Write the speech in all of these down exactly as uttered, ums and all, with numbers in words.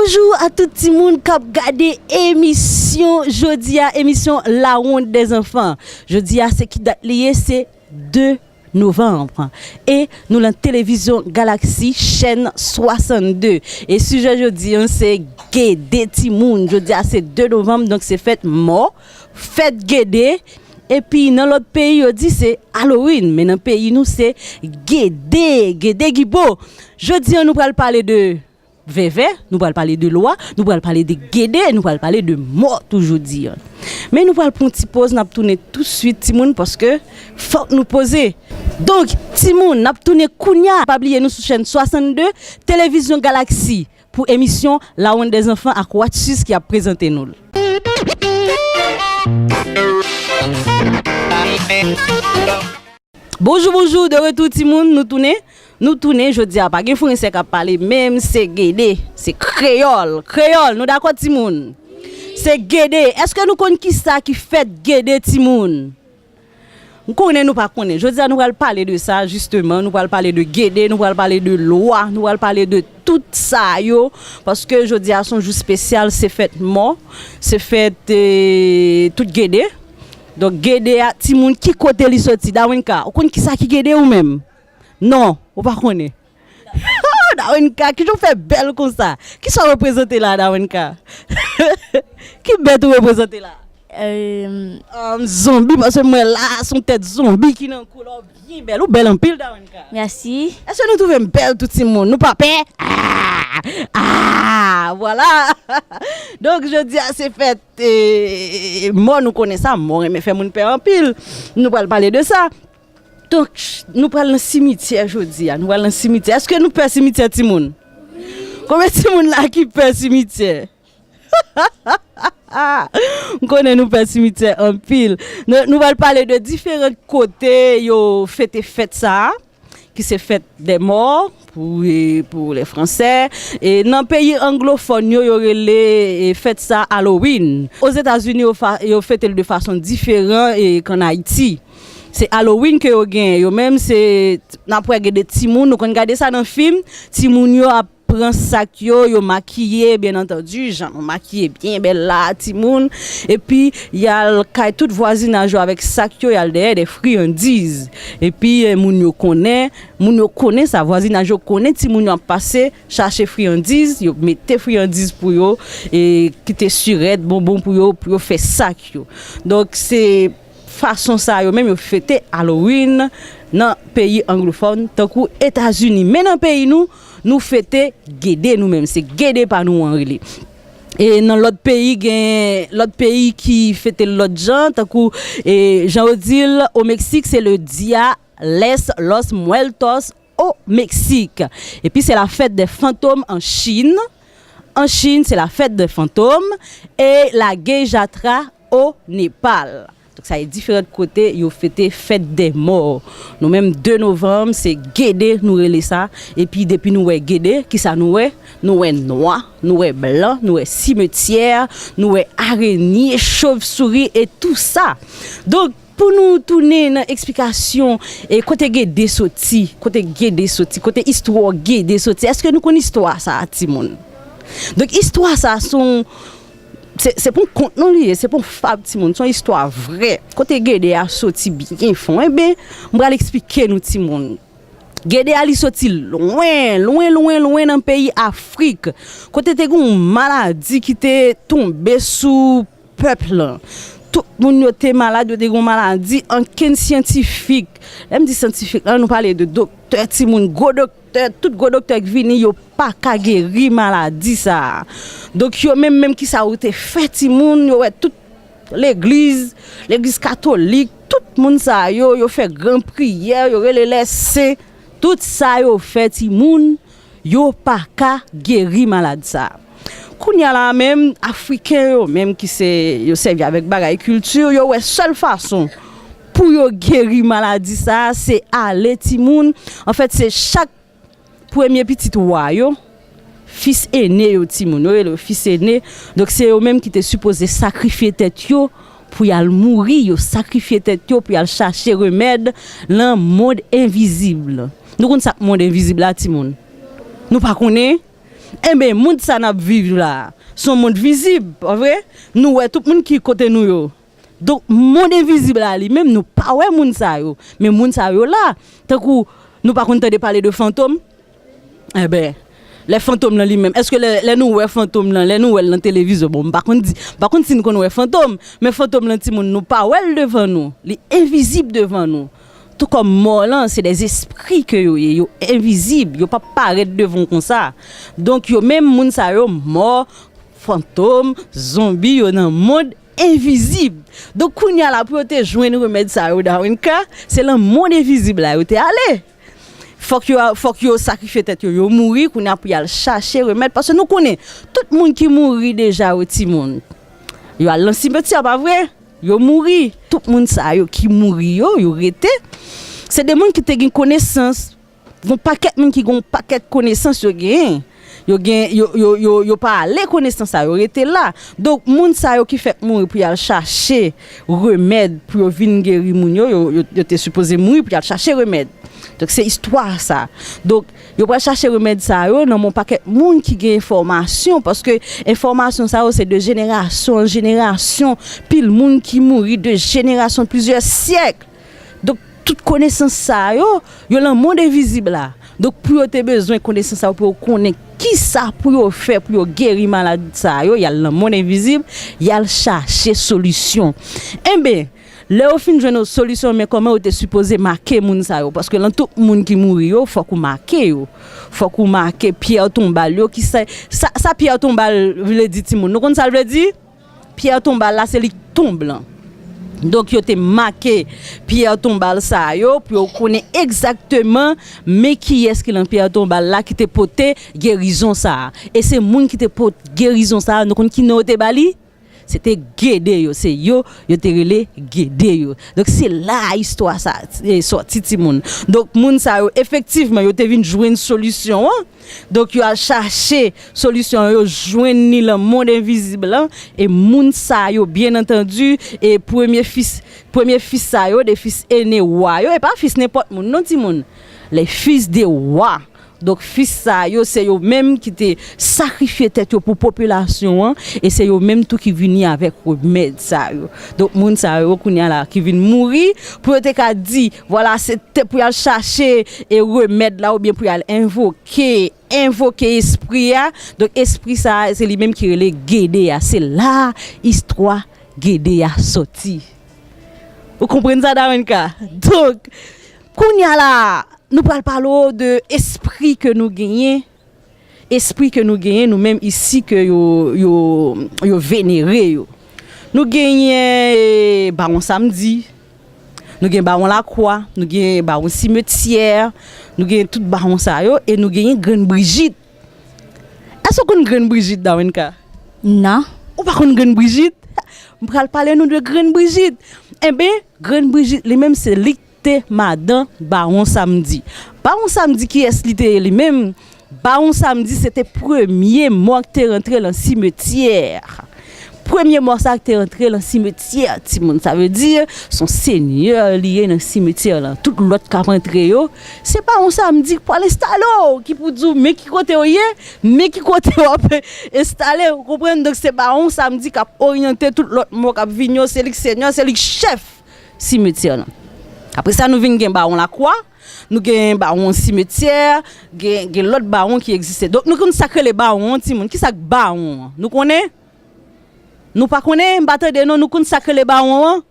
Bonjou a tout timoun k ap gade emisyon jodi a, emisyon La Ronde des Enfants. Jodi a, se ki dat li ye? Se de novanm. E nou lan televizyon Galaxy, chèn swasannde. E sijè jodi an, se Gede timoun. Jodi a, se de novanm, donk se fèt mò, fèt Gede. Epi nan lòt peyi, yo di se Halloween, men nan peyi nou, se Gede, Gede Gibo. Jodi an, nou pral pale de vèvè, nou pral pale de lwa, nou pral pale de gede, nou pral pale de mò tou jodi an. Men nou pral pran yon ti poz, n ap tounen touswit, timoun, paske fòk nou poze. Donk, timoun, n ap tounen kounya. Pa bliye, nou sou chèn swasannde, televizyon Galaxy, pou emisyon La Ronde des Enfants ak Watchis ki ap prezante nou l. Bonjou, bonjou, de retour timoun, nou tounen. Nou tounen jodi a, pa gen fransè k ap pale, menm se gede, se kreyòl. Kreyòl, nou dakò timoun? Se gede. Èske nou konn kisa ki fèt gede timoun? M konnen nou pa konnen. Jodi a, nou pral pale de sa, jisteman. Nou pral pale de gede, nou pral pale de lwa, nou pral pale de tout sa yo. Paske jodi a, se yon jou espesyal, se fèt mò, se fèt, eh, tout gede. Donk, gede a, timoun, ki kote li soti? Dawenka, ou konn kisa ki gede ou menm? Non, ou pa konnen. Dawenka, kijan w fè bèl konsa? Kisa w reprezante la, Dawenka? Ki bèt ou reprezante la? Euh, Um, zonbi, paske mwen la, se yon tèt zonbi ki nan kou la, w byen bèl, ou bèl anpil, Dawenka. Merci. Èske nou twouve m bèl, tout timoun? Nou pa pè? Ah! Ah! Vwala! Donk, jodi a, se fèt, eh, mò, nou konnen sa, mò renmen fè moun pè anpil. Nou pral pale de sa. Donk, nou pral nan simityè jodi a. Nou pral nan simityè. Èske nou pè simityè, timoun? Konbyen timoun la ki pè simityè? M konnen nou pè simityè anpil. Nou, nou pral pale de diferan kote yo fete fèt sa a, ki se fèt dè mò pou, e, pou lè fransè. E nan peyi anglofòn yo, yo rele, e, fèt sa Halloween. Ozetazini, yo fa-, yo fete l de fason diferan, e, k'an Ayiti. Se Halloween ke yo genyen. Yo menm, se, n ap wè gen de timoun, nou konn gade sa nan fim, timoun yo ap pran sak yo, yo makiye, byen antandi, jan nou makiye byen bèl la, timoun. Epi, y al kay tout vwazinaj yo avèk sak yo, y al dèyè de friyandiz. Epi, eh, moun yo konnen, moun yo konnen sa, vwazinaj yo konnen timoun yo ap pase, chache friyandiz, yo mete friyandiz pou yo, e kite sirèt, bonbon pou yo, pou yo fè sak yo. Donk, se fason sa yo menm yo fete Halloween nan peyi anglofòn, tankou Etazini. Men nan peyi nou, nou fete gede nou menm. Se gede pa nou an rele. E nan lòt peyi, gen lòt peyi ki fete l lòt jan, tankou, e, jan yo di l, o Meksik, se le Dia les los Muertos o Meksik. Epi se la fèt dè fantom an Chin. An Chin, se la fèt dè fantom. E la Gejatra o Nepal. Donk, sa e diferan kote yo fete fèt dè mò. Nou menm, de novanm, se gede nou rele sa. Epi, depi nou wè gede, kisa nou wè? Nou wè nwa, nou wè blan, nou wè simetyè, nou wè arenye, chovsouri e tou sa. Donk, pou nou tounen nan eksplikasyon, e kote gede soti, kote gede soti, kote istwa gede soti, èske nou konn istwa sa a, timoun? Donk, istwa sa a, se yon, se, se pa yon kont non li ye, se pa yon fab, timoun, se yon istwa vrè. Kote gede a soti byen fon, enben, m pral eksplike nou, timoun. Gede a, li soti lwen, lwen, lwen, lwen nan peyi Afrik, kote te gen yon maladi ki te tonbe sou pèp lan. Tout moun yo te malad, yo te gen yon maladi, ankenn syantifik. Lè m di syantifik la, nou pale de doktè, timoun, gwo doktè, tout gwo doktè ki vini, yo pa ka geri maladi sa a. Donk, yo menm, menm kisa yo te fè, timoun, yo wè tout legliz, legliz katolik, tout moun sa yo, yo fè gran priyè, yo rele lèsen, tout sa yo fè, timoun, yo pa ka geri malad sa. Kounye a la menm, Afriken yo menm ki se, yo sèvi avèk bagay kilti, yo wè sèl fason pou yo geri maladi sa, se ale timoun. Anfèt, se chak premye pitit wa yo, fis ene yo timoun, yo rele yo fis ene. Donk, se yo menm ki te sipoze sakrifye tèt yo pou y al mouri, yo sakrifye tèt yo pou y al chache remèd lan mond envizib. Nou konn sa k mond envizib la, timoun? Nou pa konnen? Enben, mond sa n ap viv la, se yon mond vizib, pa vre? Nou wè tout moun ki kote nou yo. Donk, mond envizib la li menm, nou pa wè moun sa yo. Men moun sa yo la, tankou nou pa konn tande pale de fantom. Enben, lè fantom lan li menm, èske lè, lè nou wè fantom lan, lè nou wè l nan televizyon, bon, m pa konn di, m pa konn si n konn wè fantom, men fantom lan timoun, nou pa wè l devan nou. Li envizib devan nou. Tou kòm mò lan, se de espri ke yo ye, yo envizib, yo p ap parèt devan w konsa. Donk, yo menm moun sa yo, mò, fantom, zonbi, yo nan mond envizib. Donk, kounye a la, pou yo te jwenn remèd sa yo, Darwinka, se lan mond envizib la yo te ale. Fòk yo, fòk yo sakrifye tèt yo, yo mouri, kounye a pou y al chache remèd. Paske nou konnen, tout moun ki mouri deja yo timoun, yo al nan simetyè, pa vre? Yo mouri. Tout moun sa yo ki mouri yo, yo rete. Se de moun ki te gen konesans. Gon pakèt moun ki gon pakèt konesans yo genyen. Yo gen, yo, yo, yo, yo pa ale konesans sa, yo rete la. Donk, moun sa yo ki fèk mouri pou y al chache remèd pou yo vin geri moun yo, yo, yo, yo te sipoze mouri pou y al chache remèd. Donk, se istwa sa. Donk, yo pral chache remèd sa yo nan men yon pakèt moun ki gen enfòmasyon, paske enfòmasyon sa yo se de jenerasyon an jenerasyon, pil moun ki mouri de jenerasyon, plizyè syèk. Donk, tout konesans sa yo, yo lan mond envizib la. Donk, pou yo te bezwen konesans sa yo, pou yo konnen kisa pou yo fè pou yo geri malad sa yo, y al lan mond envizib, y al chache solisyon. Enben, lè yo fin jwenn yon solisyon, men kòman yo te sipoze make moun sa yo? Paske lan tout moun ki mouri yo, fòk ou make yo. Fòk ou make pyè tonbal yo, ki sa, sa, sa pyè tonbal vle di, timoun? Nou konn sa l vle di? Pyè tonbal la, se li k tonb lan. Donk, yo te make pyè tonbal sa yo pou yo konnen egzakteman men kiyès ki lan pyè tonbal la ki te pote gerizon sa a. E se moun ki te pote gerizon sa a, nou konn ki non yo te ba li? Se te Gede yo, se yo, yo te rele Gede yo. Donk, se la istwa sa, e, sòti, timoun. Donk, moun sa yo, efektivman, yo te vin jwenn solisyon an. Donk, yo al chache solisyon an, yo jwenn li lan mond envizib lan, e moun sa yo, byen antandi, e premye fis, premye fis sa yo, de fis ene wa yo, e pa fis nenpòt moun, non, timoun. Les fils des rois. Donk, fis sa yo, se yo menm ki te sakrifye tèt yo pou popilasyon an, e se yo menm tou ki vini avèk remèd sa yo. Donk, moun sa yo, kounye a la, ki vin mouri, pou yo te ka di, vwala, se te pou y al chache e remèd la, oubyen pou y al envoke, envoke espri a. Donk, espri sa a, se li menm ki rele Gede a. Se la istwa Gede a sòti. Ou konprann sa, Dawenka? Donk, kounye a la, nou pral pale w de espri ke nou genyen, espri ke nou genyen, nou menm isi, ke yo, yo, yo venere yo. Nou genyen, e, Bawon Samdi, nou gen Bawon Lakwa, nou gen Bawon Simetyè, nou gen tout bawon sa yo, e nou genyen Grann Brijit. Èske w konn Grann Brijit, Dawenka? Non. Ou pa konn Grann Brijit? M pral pale nou de Grann Brijit. Enben, Grann Brijit li menm se li k te madan Bawon Samdi. Bawon Samdi, kiyès li te ye li menm? Bawon Samdi se te premye mò k te rantre lan simetyè. Premye mò sa k te rantre lan simetyè, timoun. Sa vle di, se yon senyè li ye nan simetyè lan. Tout lòt k ap rantre yo, se Bawon Samdi k pral enstale w, ki pou di w men ki kote w ye, men ki kote w ap enstale, ou konprann? Donk, se Bawon Samdi k ap oryante tout lòt mò k ap vini yo, se li k senyè, se li k chèf simetyè lan. Apre sa, nou vin gen Bawon Lakwa, nou gen Bawon Simetyè, gen, gen lòt bawon ki egziste. Donk, nou konn sa k rele bawon an, timoun. Kisa k bawon an? Nou konnen? Nou pa konnen? M pa tande non. Nou konn sa k rele bawon an?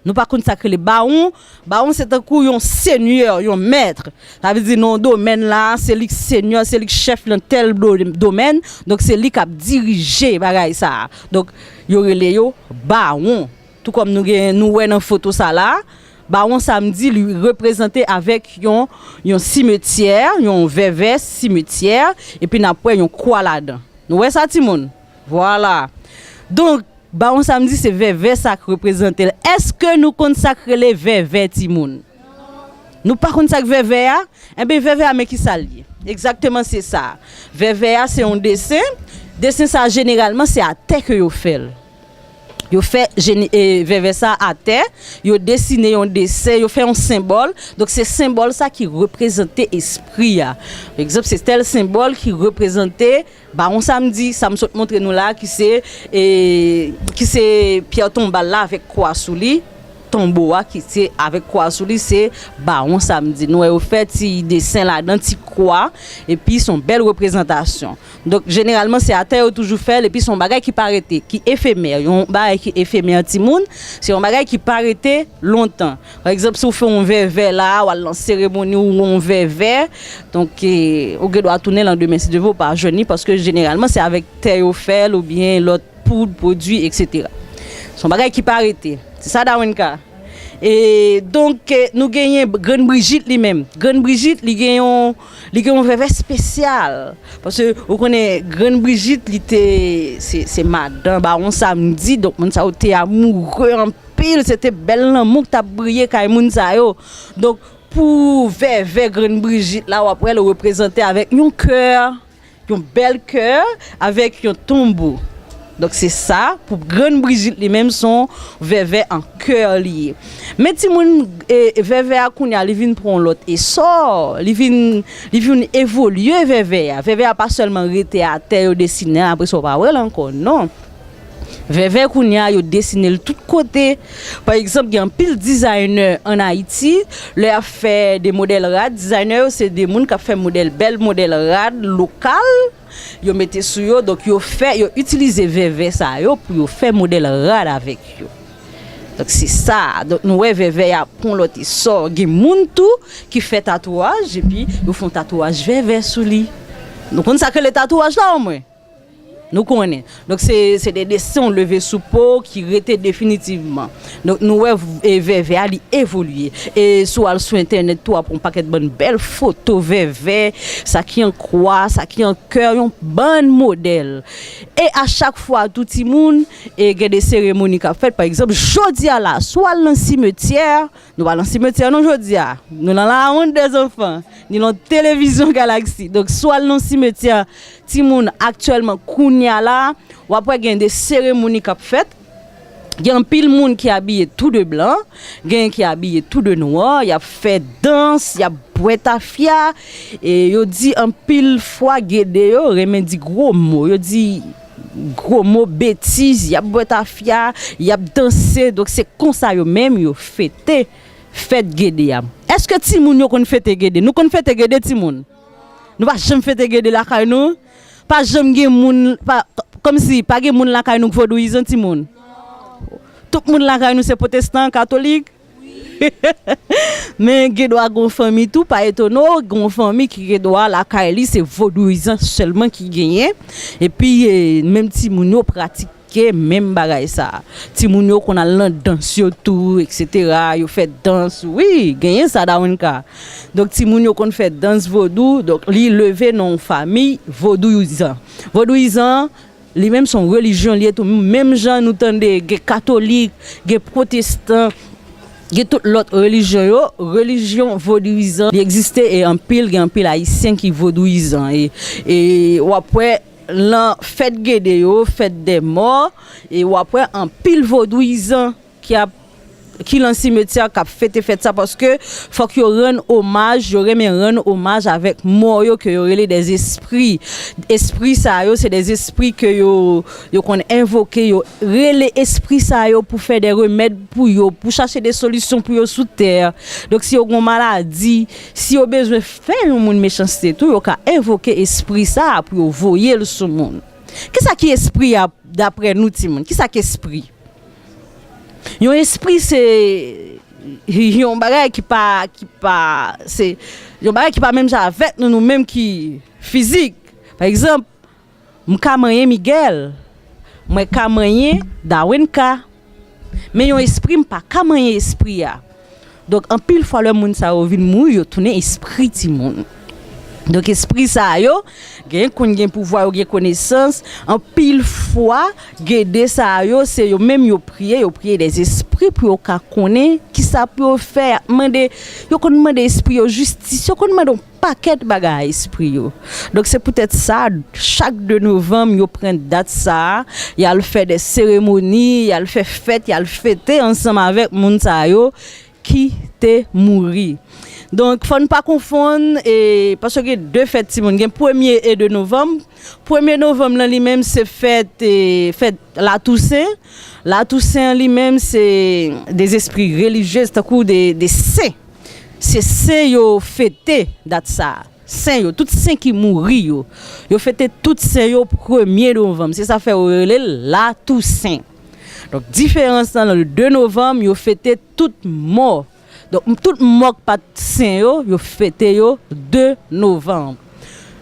Nou pa konn sa k rele bawon. Bawon se tankou yon senyè, yon mèt. Sa vle di nan yon domèn la, se li k senyè, se li k chèf nan tèl do-, domèn. Donk, se li k ap dirije bagay sa a. Donk, yo rele yo bawon. Tou kòm nou gen, nou wè nan foto sa la, Bawon Samdi, li reprezante avèk yon, yon simetyè, yon vèvè simetyè, epi n ap wè yon kwa ladan. Nou wè sa, timoun? Vwala. Donk, Bawon Samdi, se vèvè sa k reprezante l. Èske nou konn sa k rele vèvè, timoun? Nou pa konn sa k vèvè a? Enben, vèvè a, men ki sa l ye. Egzakteman, se sa. Vèvè a, se yon desen. Desen sa a, jeneralman, se atè ke yo fè l. Yo fè jeni- e, vèvè sa atè, yo desine yon desen, yo fè yon senbòl. Donk, se senbòl sa ki reprezante espri a. Pa egzanp, se tèl senbòl ki reprezante Bawon Samdi, sa m sot montre nou la, ki se, e, ki se pyè tonbal la avèk kwa sou li. Tonbo a ki se avèk kwa sou li, se Bawon Samdi. Nou wè yo fè ti desen ladan, ti kwa, epi se yon bèl reprezantasyon. Donk, jeneralman, se atè yo toujou fè l, epi se yon bagay ki pa rete, ki efemè, yon bagay ki efemè, timoun, se yon bagay ki pa rete lontan. Pa egzanp, si w fè yon vèvè la, w al nan seremoni, ou yon vèvè, donk, e, ou gen dwa tounen landemen, si Dye vle, ou pa jwenn li, paske jeneralman, se avèk tè yo fè l, oubyen lòt poud, pwodui, etsetera. Se yon bagay ki pa rete. Se sa Darwin ka. E donk, e, nou genyen Grann Brijit li menm. Grann Brijit, li gen yon, li gen yon vèvè espesyal. Paske, ou konnen, Grann Brijit, li te, se, se madan Bawon Samdi, donk moun sa yo te amoure anpil, se te bèl lanmou k t ap briye kay moun sa yo. Donk, pou vèvè Grann Brijit la, w ap wè l reprezante avèk yon kè, yon bèl kè avèk yon tonbo. Donk, se sa, pou Grann Brijit li menm, se yon vèvè an kè li ye. Men timoun, e, vèvè a kounye a, li vin pran yon lòt esò, li vin, li vin evolye vèvè a. Vèvè a pa sèlman rete atè, yo desinen, apre sa, w pa wè l ankò, non. Vèvè kounye a, yo desinen l tout kote. Pa egzanp, gen anpil dizayner ann Ayiti, lè y ap fè de modèl rad, dizayner yo se de moun k ap fè modèl, bèl modèl rad lokal, yo mete sou yo, donk yo fè, yo itilize vèvè sa yo pou yo fè modèl rad avèk yo. Donk se sa, donk nou wè vèvè a pran lòt esò. Gen moun tou ki fè tatouaj, epi yo fè yon tatouaj vèvè sou li. Nou konn sa k rele tatouaj la omwen? Nou konnen. Donk, se, se de desen w leve sou po ki rete definitivman. Donk, nou wè, e, vèvè a, li evolye. E si w al sou entènèt tou, w ap wè yon pakèt bann bèl foto vèvè, sa ki an kwa, sa ki an kè, yon bann modèl. E a chak fwa, tou timoun, e gen de seremoni k ap fèt. Pa egzanp, jodi a la, si w al nan simetyè, nou pa nan simetyè non jodi a. Nou nan la honte des enfants. Ni nan televizyon Galaxy. Donk, si w al nan simetyè, timoun aktyèlman, kounye a la, w ap wè gen de seremoni k ap fèt. Gen anpil moun ki abiye tou de blan, gen ki abiye tou de nwa, y ap fè dans, y ap bwè tafya. E yo di anpil fwa Gede yo renmen di gwo mo. Yo di gwo mo, betiz, y ap bwè tafya, y ap danse. Donk, se konsa yo menm yo fete fèt Gede a. Èske timoun yo konn fete Gede? Nou konn fete Gede, timoun? Nou pa janm fete Gede lakay nou? Pa janm gen moun, pa, kòmsi pa gen moun lakay nou k vodouyizan, timoun? Tout moun lakay nou se pwotestan, katolik? Men gen dwa gen yon fanmi tou, pa etone w, gen yon fanmi ki gen dwa lakay li se vodouyizan sèlman ki genyen. Epi, e, menm timoun yo pratike menm bagay sa. Timoun yo konn al nan dans yo tou, etsetera. Yo fè dans, wi, genyen sa, Darwin ka. Donk, timoun yo konn fè dans vodou, donk, li leve nan yon fanmi vodouyizan. Vodouyizan, li menm se yon relijyon li ye tou, menm jan nou tande gen katolik, gen pwotestan, gen tout lòt relijyon yo, relijyon vodouyizan, li egziste e anpil, gen anpil Ayisyen ki vodouyizan. E, e w ap wè, lan fèt Gede yo, fèt dè mò, e w ap wè anpil vodouyizan ki ap, ki lan simetyè k ap fete fèt sa, paske fòk yo rann omaj, yo renmen rann omaj avèk mò yo ke yo rele des esprits. Espri sa yo, se des esprits ke yo, yo konn envoke, yo rele espri sa yo pou fè de remèd pou yo, pou chache de solisyon pou yo sou tè. Donk, si yo gen yon maladi, si yo bezwen fè yon moun mechanste tou, yo ka envoke espri sa a pou yo voye l sou moun. Kisa ki espri a, daprè nou, timoun? Kisa ki espri? Yon espri se yon bagay ki pa, ki pa, se yon bagay ki pa menm jan avèk nou, nou menm ki fizik. Pa egzanp, m ka manyen Miguel, mwen ka manyen Darwin ka. Men yon espri, m pa ka manyen espri a. Donk, anpil fwa, lè moun sa yo vin mouri, yo tounen espri timoun. Donk, espri sa yo, gen konn gen pouvwa, yo gen konesans. Anpil fwa, gede sa yo, se yo menm yo priye, yo priye dèzespri pou yo ka konnen kisa pou yo fè. Y ap mande, yo konn mande espri yo jistis, yo konn mande yon pakèt bagay a espri yo. Donk, se poutèt sa, chak de novanm, yo pran dat sa a, y al fè de seremoni, y al fè fèt, y al fete ansanm avèk moun sa yo ki te mouri. Donk, fò n pa konfonn, e, paske gen de fèt timoun. Gen premye e de novanm. Premye novanm lan, li menm, se fèt, e, fèt Latousen. Latousen an, li menm, se de zespri relijye, tankou de, de sen. Se sen yo fete dat sa a. Sen yo, tout sen ki mouri yo. Yo fete tout sen yo premye novanm. Se sa fè yo rele l Latousen. Donk, diferans lan, le de novanm, yo fete tout mò. Donk, tout mò k pa t sen yo, yo fete yo de novanm.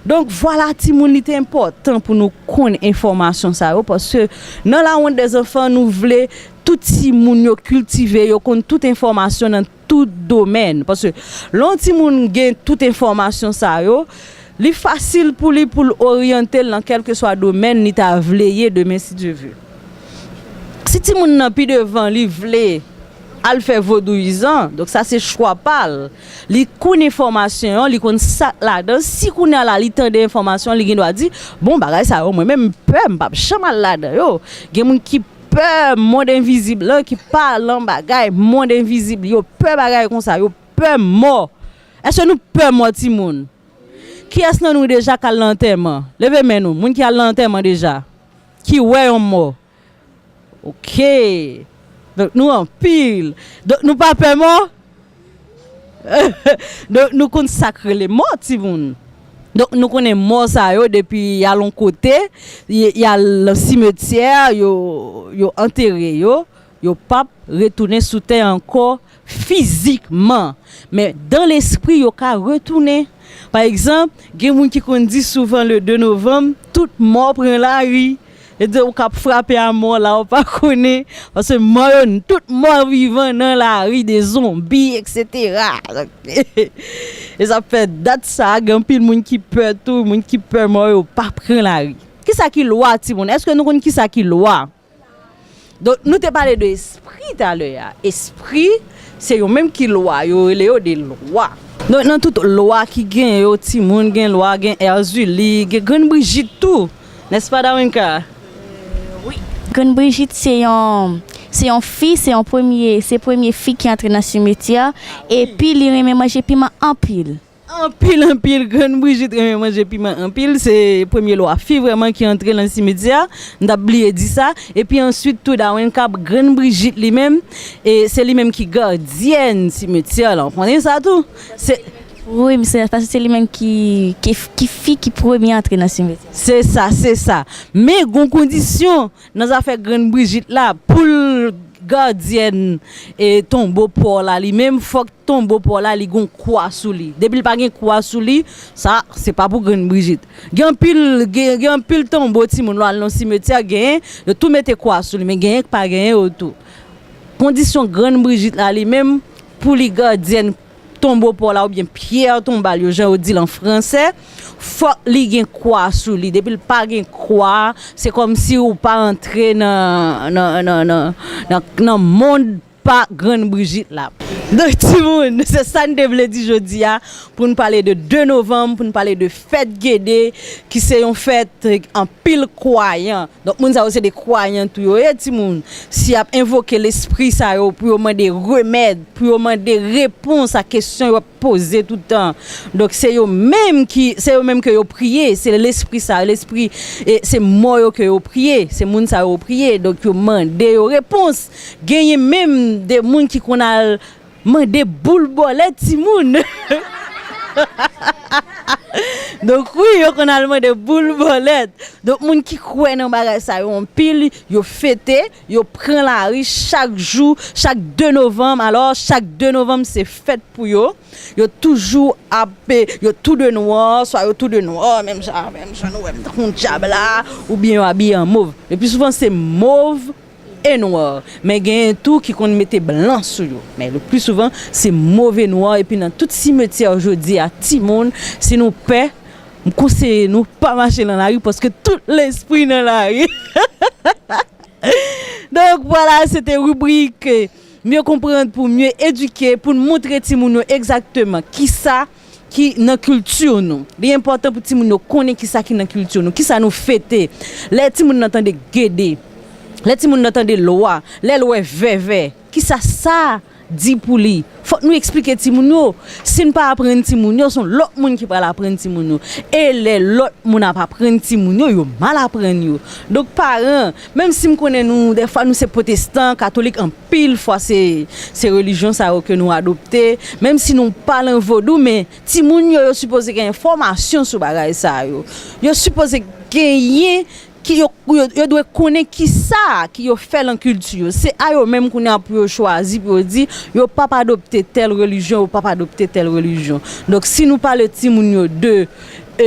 Donk, vwala, timoun, li te enpòtan pou nou konn enfòmasyon sa yo, paske nan La Ronde des Enfants, nou vle tout timoun yo kiltive, yo konn tout enfòmasyon nan tout domèn. Paske lè yon timoun gen tout enfòmasyon sa yo, li fasil pou li, pou l oryante l nan kèlkeswa domèn li ta vle ye demen, si Dye vle. Si timoun nan pi devan, li vle al fè vodouyizan, donk sa se chwa pa l. Li konn enfòmasyon an, li konn sa k ladan. Si kounye a la, li tande enfòmasyon an, li gen dwa di, bon, bagay sa yo, mwen menm, m pè, m p ap janm al ladan yo. Gen moun ki pè mond envizib lan, ki pa lan bagay mond envizib, yo pè bagay konsa, yo pè mò. Èske nou pè mò, timoun? Kiyès nan nou deja k al nan antèman? Leve men nou, moun ki al nan antèman deja. Ki wè yon mò? Oke. Donk, nou anpil. Donk, nou pa pè mò? Donk, nou konn sa k rele mò, timoun. Donk, nou konnen mò sa yo, depi y al yon kote, y, y al nan simetyè, yo, yo antere yo, yo p ap retounen sou tè ankò fizikman. Men, dan lespri, yo ka retounen. Pa egzanp, gen moun ki konn di souvan le de novanm, tout mò pran lari. E di ou k ap frape a mò la, ou pa konnen. Paske mò yo, tout mò vivan nan lari, de zonbi, etsetera. E sa fè dat sa a, gen anpil moun ki pè tou, moun ki pè mò yo pa pran lari. Kisa ki lwa, timoun? Èske nou konn kisa ki lwa? Donk, nou te pale de espri talè a. Espri, se yo menm ki lwa, yo rele yo de lwa. Donk, nan tout lwa ki gen yo, timoun gen lwa, gen Èzili, gen Grann Brijit tou. Nèspa, Dawenka? Wi. Grann Brijit se yon, se yon fi, se yon premye, se premye fi ki antre nan simetyè, epi li renmen manje piman anpil. Anpil, anpil, Grann Brijit renmen manje piman anpil. Se premye lwa fi vrèman ki antre nan simetyè. M t ap bliye di sa. Epi answit tou, Dawenka, Grann Brijit li menm, e se li menm ki gadyèn simetyè la. Ou konnen sa tou? Se Wi, misye, paske se li menm ki, ki, ki fi ki premye antre nan simetyè. Se sa, se sa. Men gon kondisyon nan zafè Grann Brijit la, pou l gadyèn e tonbo pa w la, li menm, fòk tonbo pa w la, li gon kwa sou li. Depi l pa gen kwa sou li, sa, se pa pou Grann Brijit. Gen anpil, gen, gen anpil tonbo timoun, lè w al nan simetyè, genyen, yo tou mete kwa sou li, men genyen k pa genyen yo tou. Kondisyon Grann Brijit la, li menm, pou li gadyèn tonbo pa w la oubyen pierre tombale yo, jan yo di l an fransè, fòk li gen kwa sou li. Depi l pa gen kwa, se kòmsi ou pa antre nan, nan, nan, nan, nan, nan mond pa Grann Brijit la. Donk, timoun, se sa n te vle di jodi a, pou n pale de de novanm, pou n pale de fèt Gede, ki se yon fèt, eh, anpil kwayan. Donk, moun sa yo se de kwayan tou yo ye, timoun. Si y ap envoke lespri sa yo pou yo mande remèd, pou yo mande repons a kesyon yo ap poze tout tan. Donk, se yo menm ki, se yo menm ke yo priye, se lespri sa, lespri, e se mò yo ke yo priye, se moun sa yo priye. Donk, yo mande yo repons. Genyen menm de moun ki konn al mande boul bòlèt, timoun. Donk, wi, yo konn al mande boul bòlèt. Donk, moun ki kwè nan bagay sa yo anpil, yo fete, yo pran lari chak jou, chak de novanm. Alò, chak de novanm, se fèt pou yo. Yo toujou ap, yo tou de nwa, swa yo tou de nwa, menm jan, menm jan nou wè m tankou yon dyab la, oubyen yo abiye an mov. Le pli souvan, se mov e nwa. Men genyen tou ki konn mete blan sou yo. Men le pli souvan, se move nwa. Epi nan tout simetyè jodi a, timoun, si nou pè, m konseye nou pa mache nan lari paske tout lespri nan lari. Donk, vwala, se te ribrik Mieux comprendre pour mieux éduquer, pou n montre timoun yo egzakteman kisa ki nan kilti nou. Li enpòtan pou timoun yo konnen kisa ki nan kilti nou, kisa nou fete. Lè timoun nan tande gede, lè timoun nan tande lwa, lè l wè vèvè, kisa sa di pou li? Fòk nou eksplike timoun yo. Si n pa aprann timoun yo, se yon lòt moun ki pral aprann timoun yo. E lè lòt moun ap aprann timoun yo, yo mal aprann yo. Donk, paran, menm si m konnen nou, dèfwa nou se pwotestan, katolik, anpil fwa se, se relijyon sa yo ke nou adopte, menm si nou pa nan vodou, men timoun yo, yo sipoze gen enfòmasyon sou bagay sa yo. Yo sipoze genyen ki yo, yo, yo dwe konnen kisa ki yo fè lan kilti yo. Se a yo menm kounye a pou yo chwazi, pou yo di, yo p ap adopte tèl relijyon, yo p ap adopte tèl relijyon. Donk, si nou pale timoun yo de, e,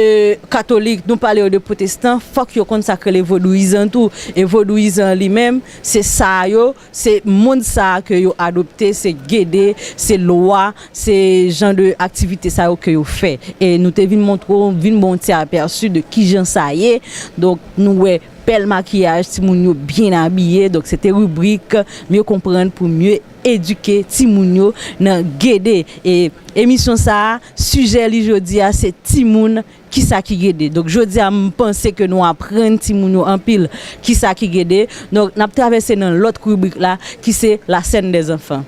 katolik, nou pale yo de pwotestan, fòk yo konn sa k rele vodouyizan tou. E vodouyizan li menm, se sa yo, se mond sa a ke yo adopte, se gede, se lwa, se jan de aktivite sa yo ke yo fè. E nou te vin montre w, vin ba w yon ti apèsi de kijan sa ye. Donk, nou wè bèl makiyaj, timoun yo byen abiye. Donk, se te ribrik Mieux comprendre pour mieux éduquer timoun yo nan gede. E emisyon sa a, sijè li jodi a, se timoun, kisa ki gede. Donk, jodi a, m panse ke nou aprann timoun yo anpil kisa ki gede. Donk, n ap travèse nan lòt ribrik la, ki se la scène des enfants.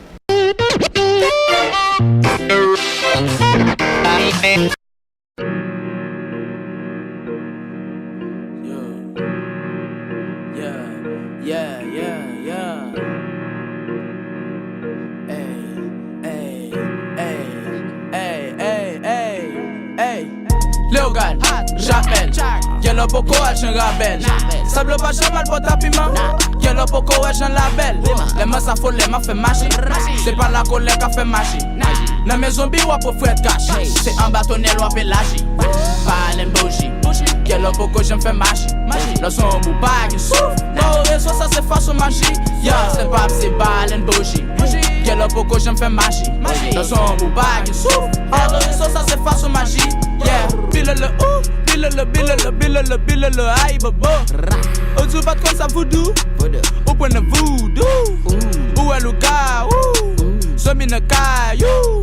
Yeah, yeah, yeah, yeah. Ey, ey, ey, ey, ey, ey, ey, ey. Leogàn, Jamèl, Gèlò poko al Jan Rabèl. Sablo pa janm al Pòtapiman. Gèlò poko wè Jan Labèl. Lè m an sa fò, lè m ap fè maji. Se pa lakolè k ap fè maji. Nan men zonbi w ap ofri kach. Se anba tonèl w ap elaji. Balèn bouji. Gèlò poko janm fè maji. Lò se yon boug pa gen souf. Nan yon rezo sa se fason maji. Yeah, se pa se balèn bouji. Gèlò poko janm fè maji. Lò se yon boug pa gen souf. Nan yon rezo sa se fason maji. Yeah, bilolo ou, bilolo, bilolo, bilolo, bilolo, ay bobo. Ou di w pa t konn sa voudou. Ou pran nan voudou. Ou wè lougawou. Zonbi nan kay ou.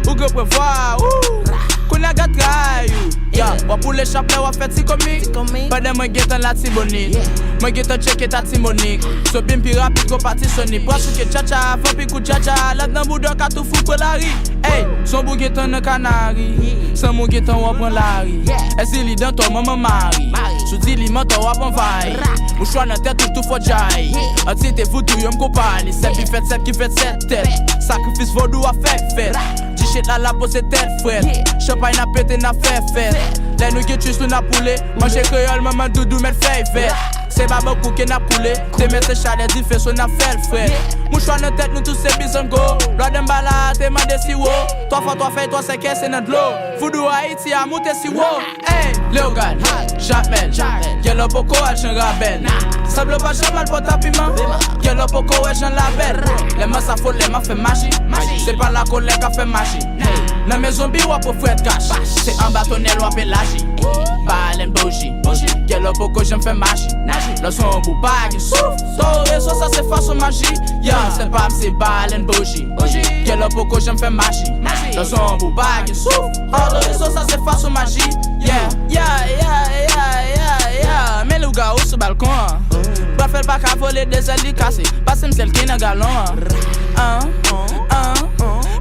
Ou gen prevwa ou. Kounye a gad kay ou. Ya, w ap boule chaplè, w ap fè ti komik. Pandan mwen gentan Latibonit. Mwen gentan tcheke Tati Monik. Zonbi m pi rapid gon pati Sony. Pwa souke tchatcha, vanpi kou djadja. Lad nan bouda w ka tou fou pran lari. Ey, zonbi w gentan nan Kanari. Sanm ou gentan w ap pran lari. Èsi li dantò manman mari. Si w di li mantò w ap anvayi. Mouchwa nan tèt ou tou fò djayi. Antite voudou yo m konpayi. Sèt bi fèt sèt ki fèt sèt tèt. Sakrifis vodou a fèk fèt. Ti chet la la poze tèt frèt. Chanpay n ap pete n ap fè fèt. Lè nou gen tchis nou n ap boule. Manje kreyòl manman doudou mèt fèy vèt. Se babankou ke n ap koule. Demen se chalè dife so n ap fè l frèt. Mouchwa nan tèt nou tout se bizango. Lwa danbala a te mande siwo. Twa fwa twa fèy twa sèkèy se nan dlo. Voudou Ayiti a moute siwo. Ey, Leogàn, Jamèl, Gèlò poko al Jan Rabèl. Sablo pa janm al Pòtapiman. Gèlò poko wè Jan Labèl. Lè m an sa fò, lè m ap fè maji. Se pa lakolè k ap fè maji. Nan men zonbi w ap ofri kach. Se anba tonèl w ap elaji. Balèn bouji. Gèlò poko janm fè maji. Lò se yon boug pa gen souf. Nan yon rezo sa se fason maji. Yeah, se pa se balèn bouji. Gèlò poko janm fè maji. Lò se yon boug pa gen souf. Nan yon rezo sa se fason maji. Yeah, yeah, yeah, yeah, yeah, yeah. Men lougawou sou balkon an. Bwa fèl pa ka vole, de zèl li kase. Pase m sèl ki nan galon an. An, an.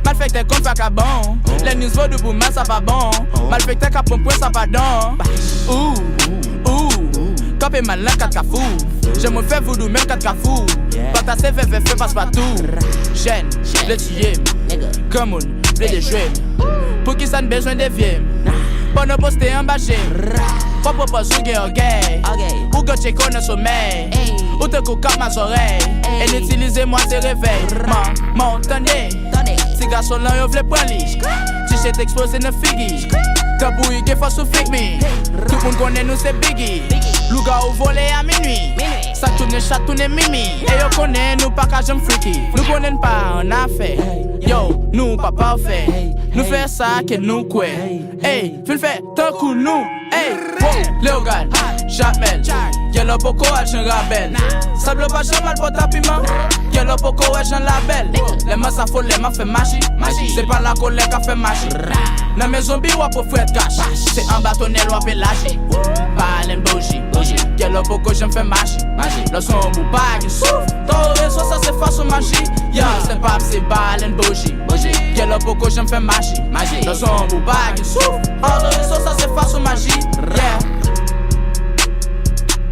Malfektè konn vakabon. Lè niz vodou pou mal sa pa bon. Malfektè k ap pran pwen sa pa don. Ou, ou. Kanpe mal nan kat kafou. Jan mwen fè voudou menm kat kafou. Pata se vèvè fè pas patou. Jèn, vle tiye m. Granmoun, vle dejwe m. Poukisa n bezwen devye m? Pòno poste anba je m. W ap pran pòz ou gen ògèy. Ou gen tcheko nan somèy. Ou tankou k ap mazòrèy. N itilize mwa se revèy. Man, man, tande. Ti gason lan yo vle pran li. Ti chet eksploze nan figi. Tanbouyi gen fòs sou figi. Tout moun konnen nou se bigi. Lougawou vole a minui. Sa tounen chat, tounen mimi. E yo konnen nou pa ka janm friki. Nou konnen n pa annafè. Yo, nou pa pafè. Nou fè sa ke nou kwè. Ey, vin fè tankou nou. Ey, wo, Leogàn, Jamèl. Gèlò poko al jan Rabèl. Sablo pa janm al pòtapiman. Gèlò poko wè jan Labèl. Lè m an zafo, lè m ap fè maji. Se pa lakolè k ap fè maji. Nan men zonbi w ap ofri kach. Se anba tonèl w ap elaji. Balen bouji. Gèlò poko janm fè maji. Lò sonb ou pa gen souf. Tan rezo sa se fason maji. Ya, se pap se balen bouji. Gèlò poko janm fè maji. Lò sonb ou pa gen souf. An rezo sa se fason maji. Yeah.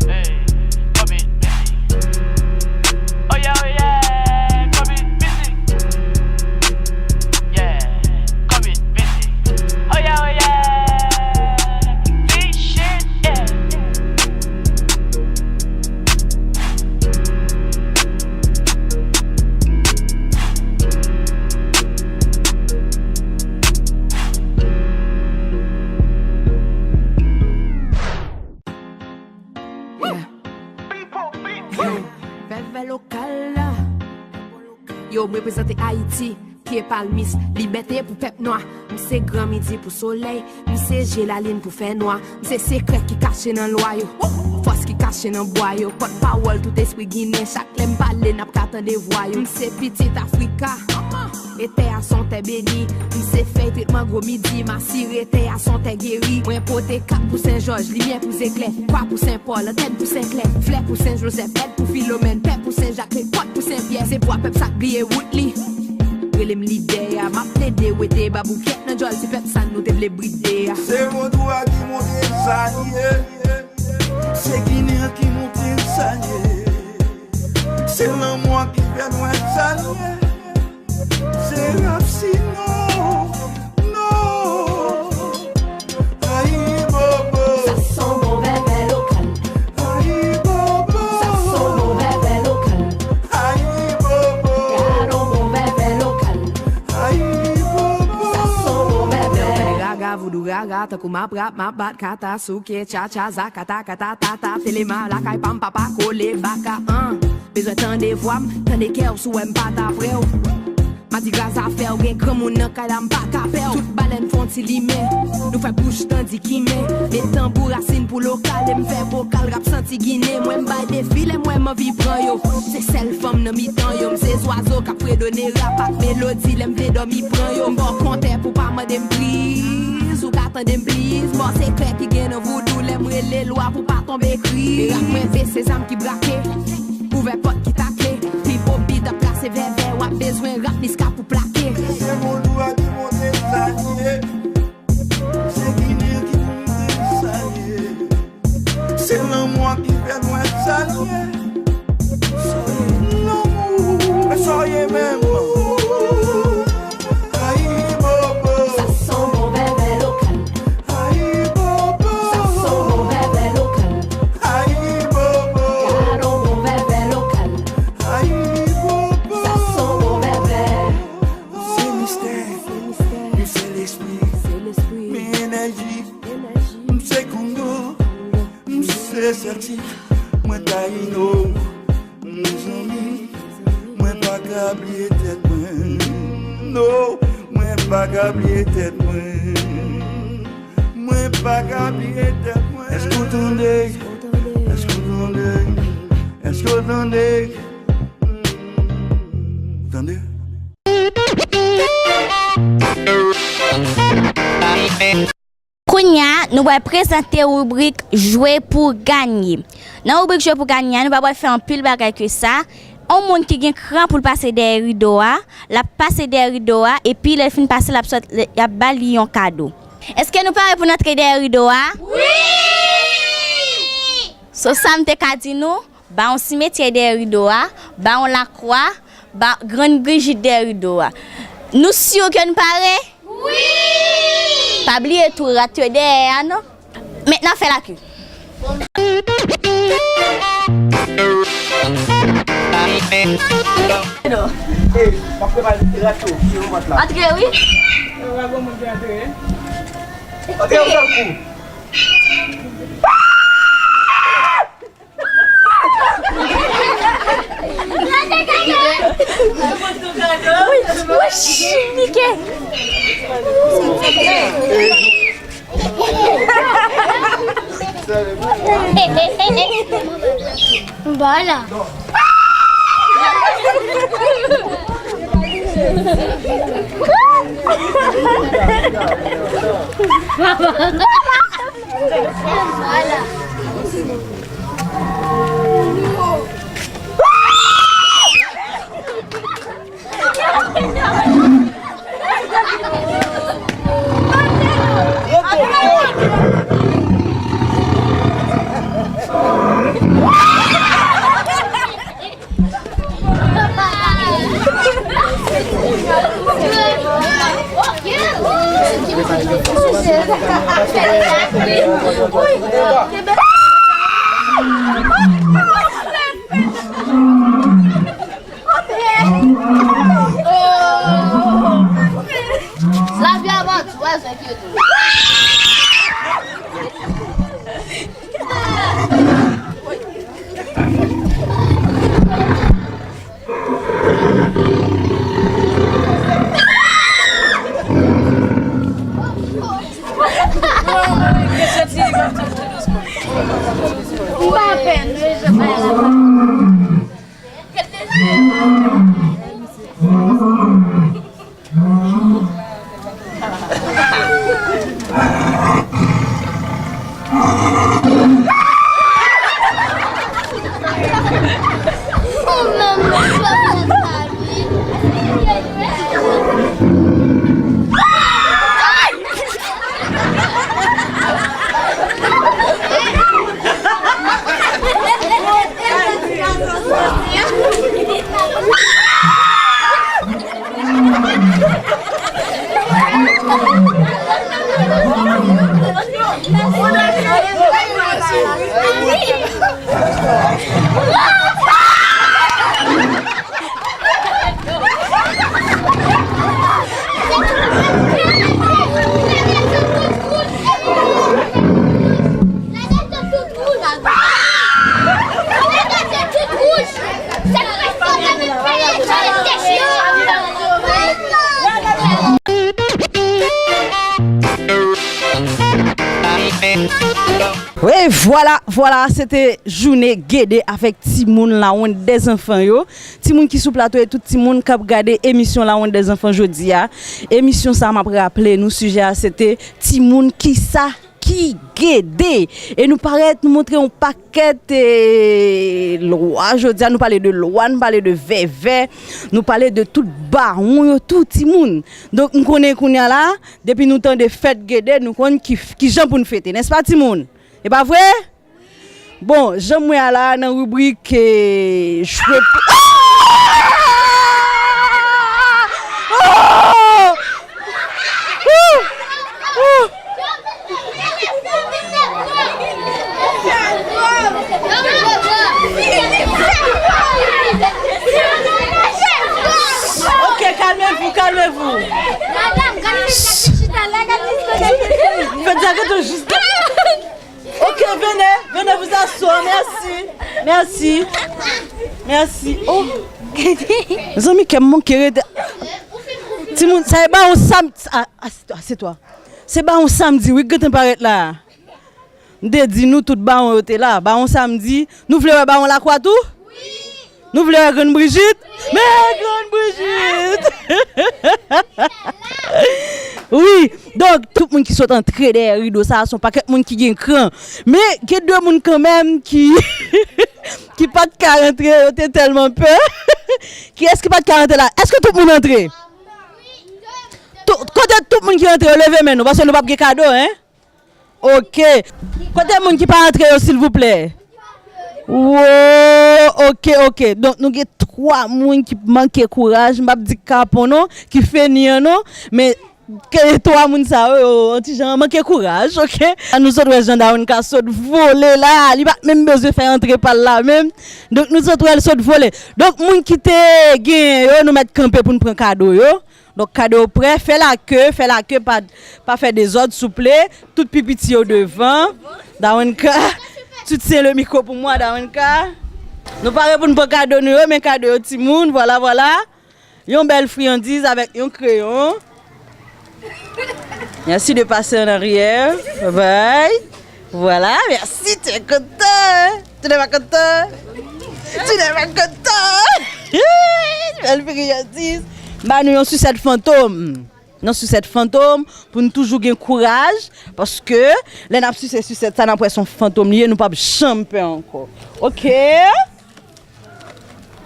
Hey, Kobe, Messi. Oh yeah, oh yeah, Kobe, Messi. Yeah, Kobe, Messi. Oh yeah, oh yeah. This shit, yeah. Yeah. Yo, vèvè lokal la. Yo, m reprezante Ayiti. Pye palmis, libète pou pèp nwa. M se gran midi pou solèy, m se je lalin pou fènwa. M se sekrè ki kache nan lwa yo, fòs ki kache nan bwa yo. Pòtpawòl tout espri ginen, chak lè m pale n ap ka tande vwa yo. M se pitit Afrika, e tè a s on tè beni. M se fèy tretman gwo midi, m asire tè a s on tè geri. Mwen pote kat pou Sen Jòj, limyè pou zeklè, kwa pou Sen Pòl, antèn pou Sen Klè, flè pou Sen Jozèf, èd pou Filomèn, pè pou Sen Jak, repòt pou Sen Pyè. Se vwa pèp sa k bliye wout li. Rele m lidè a, m ap plede wete baboukèt nan djòl ti pèp sa nou te vle bride a. Se vodou a ki montre sa l ye. Se ginen an ki montre sa l ye. Se lanmò a ki fè n wè sa l ye. Se rap sinon. Non. Ayibobo. Sa s on bon vèvè lokal. Ayibobo. Sa s on bon vèvè lokal. Ayibobo. Gad on bon vèvè lokal. Ayibobo. Sa s on bon vèvè. Raga, voudou rara, tankou m ap rap, m ap bat kata, souke, tchatcha, zakata, kata, tata, telema, lakay pa m, papa, kole, baka, an. Bezwen tande vwa m, tande kè w, si w wè m pa t apre w. Madigra zafè w, gen granmoun nan kay la m pa ka pè w. Tout balèn fè yon ti limen, nou fè bouch tandi kimen. Met tanbou rasin pou lokal, e m fè vokal rap santi ginen. Mwen m bay defi, lè m wè m anvi pran yo. Se sèl fanm nan mitan yo, m se zwazo k ap fredone rap ak melodi. Lè m vle dòmi pran yo, m ba w kontè pou pa mande m priz. Ou ka tande m pliz, mò sekrè ki gen nan voudou. Lè m rele lwa pou pa tonbe kriz. Rap mwen se zam ki brake. Ouvè pòt ki takle, Pipo Beat ap trase vèvè, w ap bezwen rap niska pou plake. Se vodou a ki montre sa l ye. Se ginen ki montre sa l ye. Se lanmò a ki fè n wè sa l ye. Lanmou, men sa w ye menm. Ayibobo. Sa s on bon vèvè lokal. Ayibobo. Sa s on bon vèvè lokal. Ayibobo. Gad on bon vèvè lokal. Ayibobo. Sa s on bon vèvè. Se mistè. Se mistè. Men se lespri. Se lespri. Men enèji. Enèji. M se Kongo. M se Sèltik. Mwen Tayino. Mezanmi, mwen pa ka bliye tèt mwen. No, mwen pa ka bliye tèt mwen. Mwen pa ka bliye tèt mwen. Èske w tande? Èske w tande? Èske w tande? Tande? Kounya, nou pral prezante ribrik Jwe pou Ganye. Nan ribrik Jwe pou Ganye a, nou pa pral fè anpil bagay ke sa. On moun ki gen kran pou l pase dèyè rido a, l ap pase dèyè rido a, epi lè l fin pase, l ap sòt, y ap ba li yon kado. Èske nou pare pou n antre dèyè rido a? Wi! So, sa m te ka di nou, ba yon simetyè dèyè rido a, ba yon lakwa, ba grann grijid dèyè rido a. Nou si ke n pare? Wi! Pa bliye tou rat yo dèyè a, non. Men n ap fè laki. Ey, m ap prepare rat yo, ki yo mat la. Antre, wi. Yo pa gon moun ki antre. Antre yon sèl kou. Antre, antre, antre. Wi, wi, Mickey. Voilà. Voilà. Lavi avan tou, wè, zèk yo tou. M pa pè, nou, je bay la. Wi, vwala, vwala, se te jounen gede avèk timoun Lawonn dèzanfan yo. Timoun ki sou plato e tout timoun k ap gade emisyon Lawonn dèzanfan jodi a. Emisyon sa a, m ap raple nou, sijè a se te timoun kisa ki gede. E nou parèt, nou montre yon pakèt, e, lwa. Jodi a, nou pale de lwa, nou pale de vèvè, nou pale de tout bawon yo tou, timoun. Donk, m konnen kounye a la, depi nou tande fèt gede, nou konn ki, ki jan pou n fete, nèspa, timoun? E pa vre? Bon, jan m wè a la nan ribrik, eh, jwe pou. Oh! Oh! Oh! Ok, calmez-vous, calmez-vous. Faites arrêter juste. Ok, venez, venez vous asseoir. Merci. Merci. Merci. Oh. Mezanmi, kè m manke rete. Timoun, sa e bawon sam-, a, a, se twa, se twa. Se bawon samdi, wi, k gentan parèt la. M te di nou tout bawon yo te la. Bawon samdi, nou vle wè bawon lakwa tou? Nou vle wè Grann Brijit? Men Grann Brijit! Wi, donk, tout moun ki sot antre dèyè rido sa a, se yon pakèt moun ki gen kran. Men, gen de moun kanmenm ki, ki pa t ka rantre, yo te tèlman pè. Kiyès ki pa t ka rantre la? Èske tout moun antre? Tou-, kote tout moun ki rantre yo, leve men nou, paske nou p ap gen kado, en. Ok. Kote moun ki pa antre yo, silvouplè? Wo, ok, ok. Donk, nou gen twa moun ki manke kouraj. M p ap di kapon non, ki fenyan non. Men, ke twa moun sa yo, yo, yon ti jan manke kouraj, ok? An nou sot wè jan Dawenka sot vole la. Li pa t menm bezwen fè antre pa l la menm. Donk, nou sot wè l sot vole. Donk, moun ki te gen yo, nou mèt kanpe pou n pran kado yo. Donk, kado yo prè, fè lake, fè lake, pa, pa fè dezòd, souple. Tout pi piti yo devan. Dawenka, tu tiens le micro pour moi, Dawenka. Nou pare pou n pran kado nou yo, men kado yo timoun, vwala, vwala. Yon bèl friyandiz avèk yon kreyon. Merci de passer en arrière. Bye bye. Voilà, merci, tu es content. Tu n'es pas content. Tu n'es pas content. Bèl friyandiz. Ba nou yon sisèt fantom. Yon sisèt fantom pou n toujou gen kouraj. Paske lè n ap sise sisèt sa, n ap wè se yon fantom li ye, nou p ap janm pè ankò. Oke?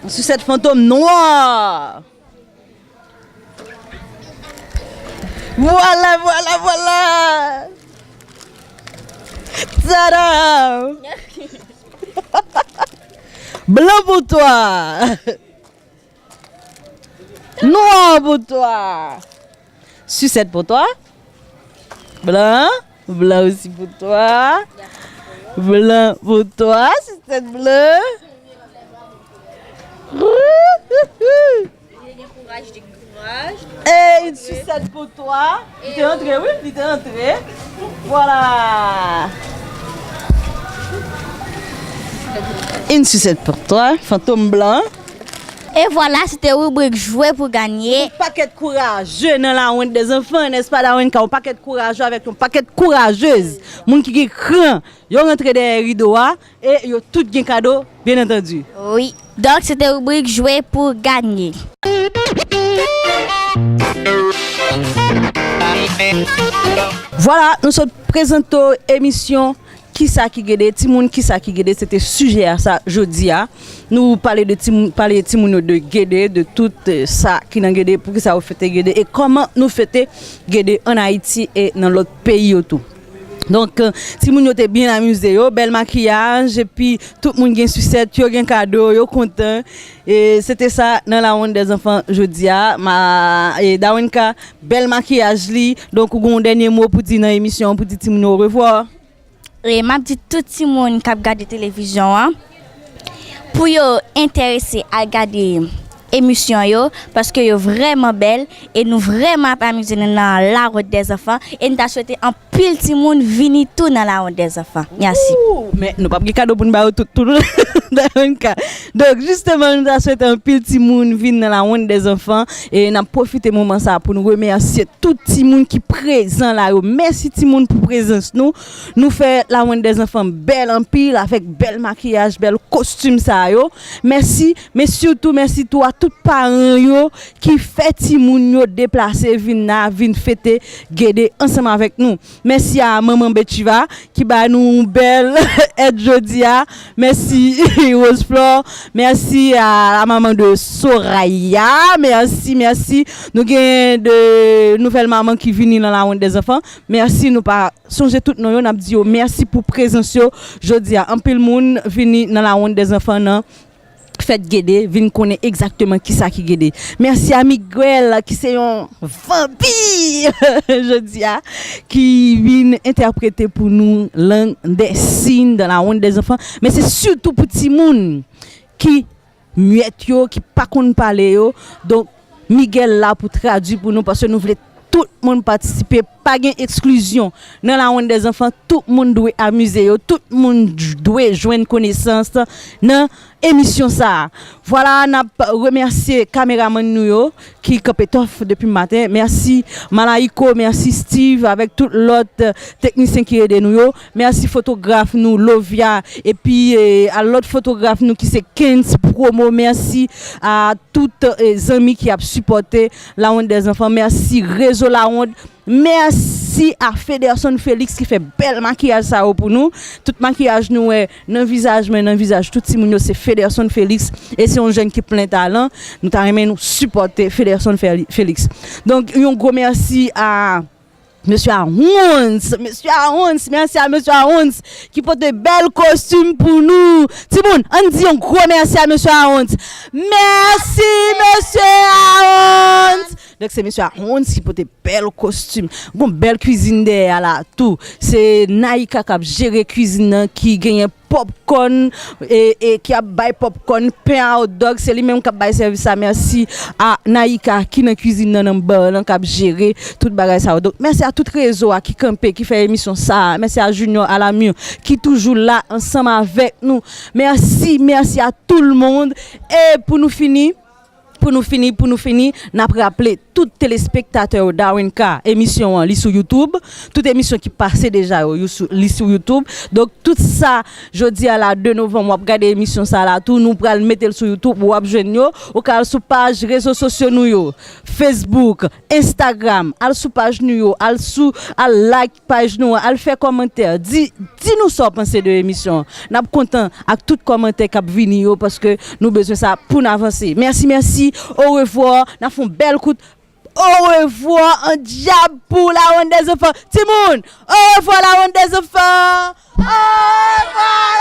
Sisèt fantom nwa. Vwala, vwala, vwala. Tada! Blan pou twa. Nwa pou twa. Sisèt pou twa. Blan. Blan osi pou twa. Blan pou twa. Sisèt blan. Ey, sisèt pou twa. Li te antre, wi, li te antre. Vwala. Une sucette pour toi, fantom blan. E vwala, se te ribrik jwe pou ganye. Yon pakèt kouraje nan la honte des enfants, n'est-ce pas, Dawenka? Yon pakèt kouraje avèk yon pakèt kourajez. Moun ki gen kran, yo rantre dèyè rido a e yo tout gen kado, bien entendi. Wi. Donk, se te ribrik jwe pou ganye. Vwala, nou sot prezante w emisyon Kisa ki Gede, timoun, kisa ki gede, se te sijè a sa jodi a. Nou pale de timoun, pale timoun yo de gede, de tout, eh, sa ki nan gede, poukisa yo fete gede e kòman nou fete gede ann Ayiti e nan lòt peyi yo tou. Donk, eh, timoun yo te byen amize yo, bèl makiyaj, epi tout moun gen sisèt, yo gen kado, yo kontan. E se te sa nan la honte des enfants jodi a. Ma, e Dawenka, bèl makiyaj li. Donk, ou gen yon dènye mo pou di nan emisyon an, pou di timoun yo orevwa? E m ap di tout timoun k ap gade televizyon an, pou yo enterese al gade emisyon yo, paske yo vrèman bèl, e nou vrèman ap amize nou nan la honte des enfants, e n ta swete anpil timoun vini tou nan la honte des enfants. Mèsi. Ooh, men nou p ap gen kado pou n ba yo tout, tout, Dawenka. Donk, jisteman, nou ta swete anpil timoun vin nan la honte des enfants, e n ap pwofite moman sa a pou nou remèsye tout timoun ki prezan la yo. Mèsi timoun pou prezans nou. Nou fè la honte des enfants bèl anpil avèk bèl makiyaj, bèl kostim sa yo. Mèsi, men sitou mèsi tou a tout paran yo ki fè timoun yo deplase vin la, vin fete gede ansanm avèk nou. Mèsi a manman Betchiva ki ba nou yon bèl èd jodi a. Mèsi Rose Flore. Mèsi a la maman de Soraya. Mèsi, mèsi. Nou gen de nouvèl manman ki vini nan la honte des enfants. Mèsi, nou pa sonje tout non yo, n ap di yo mèsi pou prezans yo jodi a. Anpil moun vini nan la honte des enfants nan fèt gede, vin konnen egzakteman kisa ki gede. Mèsi a Miguel, ki se yon vanpi jodi a, ki vin entèprete pou nou lang dè siy dans la honte des enfants. Men se sitou pou timoun ki myèt yo, ki pa konn pale yo. Donk, Miguel la pou tradui pou nou, paske nou vle tout moun patisipe. Pa gen eksklizyon. Nan la honte des enfants, tout moun dwe amize yo, tout moun j-, dwe jwenn konesans nan emisyon sa a. Vwala, n ap remèsye kameramann nou yo ki kanpe tòf depi maten. Mèsi Malayiko, mèsi Steve, avèk tout lòt, eh, teknisyen ki ede nou yo. Mèsi fotograf nou, Lovia, epi, eh, a lòt fotograf nou ki se Kens Promo. Mèsi a tout, eh, zanmi ki ap sipòte La Honte des Enfants. Mèsi Rezo La Honte. Mèsi a Federson Felix ki fè bèl makiyaj sa yo pou nou. Tout makiyaj nou wè nan vizaj mwen, nan vizaj tout timoun yo, se Federson Felix. E se yon jèn ki plen talan. Nou ta renmen nou sipòte Federson Fel-, Felix. Donk, yon gwo mèsi a Mesye Arons, Mesye Arons, mèsi a Mesye Arons ki pote bèl kostim pou nou. Timoun, ann di yon gwo mèsi a Mesye Arons. Mèsi, Mesye Arons! Donk se mesye Aaron ki pote bèl kostim. Gon bèl kwizin dèyè a la tou. Se Naïka k ap jere kwizin nan, ki genyen popcorn e, e ki ap bay popcorn, pen a hot dog, se li menm k ap bay sèvis la. Mèsi a Naïka ki nan kwizin nan, nan bar lan, k ap jere tout bagay sa yo. Donk mèsi a tout rezo a ki kanpe, ki fè emisyon sa a. Mèsi a Junior Alamur ki toujou la ansanm avèk nou. Mèsi, mèsi a tout le monde. E pou nou fini, pou nou fini, pou nou fini, n ap raple tout telespektatè yo Darwin K, emisyon an, li sou YouTube. Tout emisyon ki pase deja yo, yo sou, li sou YouTube. Donk, tout sa, jodi a la de novanm, w ap gade emisyon sa la tou, nou pral mete l sou YouTube, w ap jwenn yo. Ou ka al sou paj rezo sosyo nou yo, Facebook, Instagram, al sou paj nou yo, al sou, al like paj nou an, al fè kòmantè, di, di nou sa w panse de emisyon an. N ap kontan ak tout kòmantè k ap vini yo, paske nou bezwen sa pou n avanse. Mèsi, mèsi, orevwa, n ap fè yon bèl kout orevwa an dyab pou la ronn dè zanfan. Timoun, orevwa la ronn dè zanfan. Orevwa